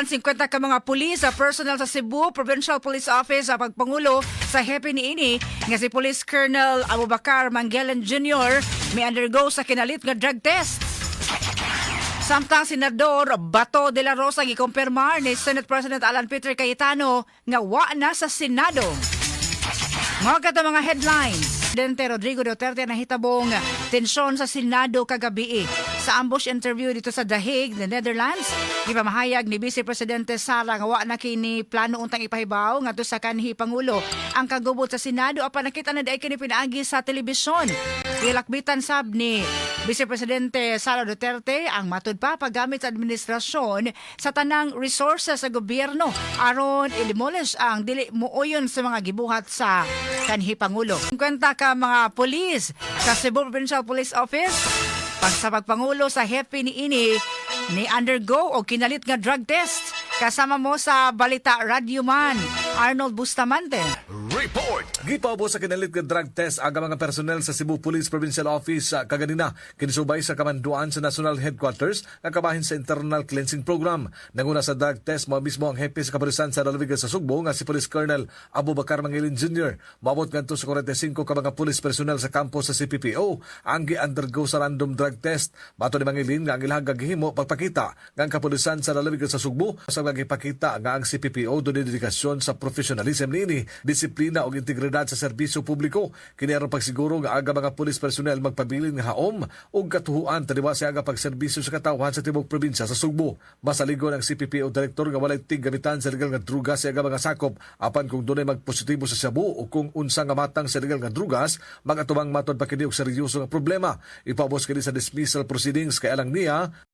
Apan 50 ka mga pulis sa personnel sa Cebu Provincial Police Office sa pagpangulo sa hepe niini nga si Police Colonel Abubakar Mangelen Jr. may undergo sa kinalit nga drug test. Samtang Senador Bato de la Rosa gikumpirmar ni Senate President Alan Peter Cayetano nga wa na sa Senado. Mga kato mga headlines. Presidente Rodrigo Duterte, nahitabong tensyon sa Senado kagabi. Sa ambush interview dito sa The Hague, the Netherlands, gipamahayag ni Vice Presidente Sara nga wa na kini plano untang ipahibaw ngadto sa kanhi Pangulo ang kagubot sa Senado, apan nakita na diay kini pinaagi sa telebisyon. Gilakbitan sab ni Vice Presidente Sara Duterte ang matud pa paggamit sa administrasyon sa tanang resources sa gobyerno aron i-demolish ang dili muuyon sa mga gibuhat sa kanhi Pangulo. 50 ka mga pulis sa Cebu Provincial Police Office pag sa pagpangulo sa hepe niini ni undergo og kinalit nga drug test. Kasama mo sa Balita Radyo Man, Arnold Bustamante. Report! Gipaubos sa kinalit nga drug test ang mga personnel sa Cebu Police Provincial Office sa kaganina, kinisubay sa kamanduan sa National Headquarters nga kabahin sa Internal Cleansing Program. Nanguna sa drug test mao mismo ang hepe sa kapulisan sa lalawigan sa Sugbo nga si Police Colonel Abubakar Mangilin Jr. Moabot ngadto sa 45 ka mga police personnel sa kampo sa CPPO ang gi-undergo sa random drug test. Mato ni Mangilin nga ang ilang gihimo pagpakita nga ang kapulisan sa lalawigan sa Sugbo sa gipakita nga ang CPPO dunay dedikasyon sa professionalism niini, disiplina ug integridad sa serbisyo publiko. Kini aron pagsiguro nga ang mga pulis personnel magpabilin nga haom ug katuhuan taliwa sa aga pagserbisyo sa katawhan sa tibuok probinsya sa Sugbo. Masaligon ang CPPO director nga walay tiggamitan sa legal nga drugas sa aga mga sakop, apan kung dunay magpositibo sa shabu o kung unsa nga matang sa legal nga drugas, magatubang matod pa kini og seryoso nga problema. Ipaubos kini sa dismissal proceedings kay alang niya.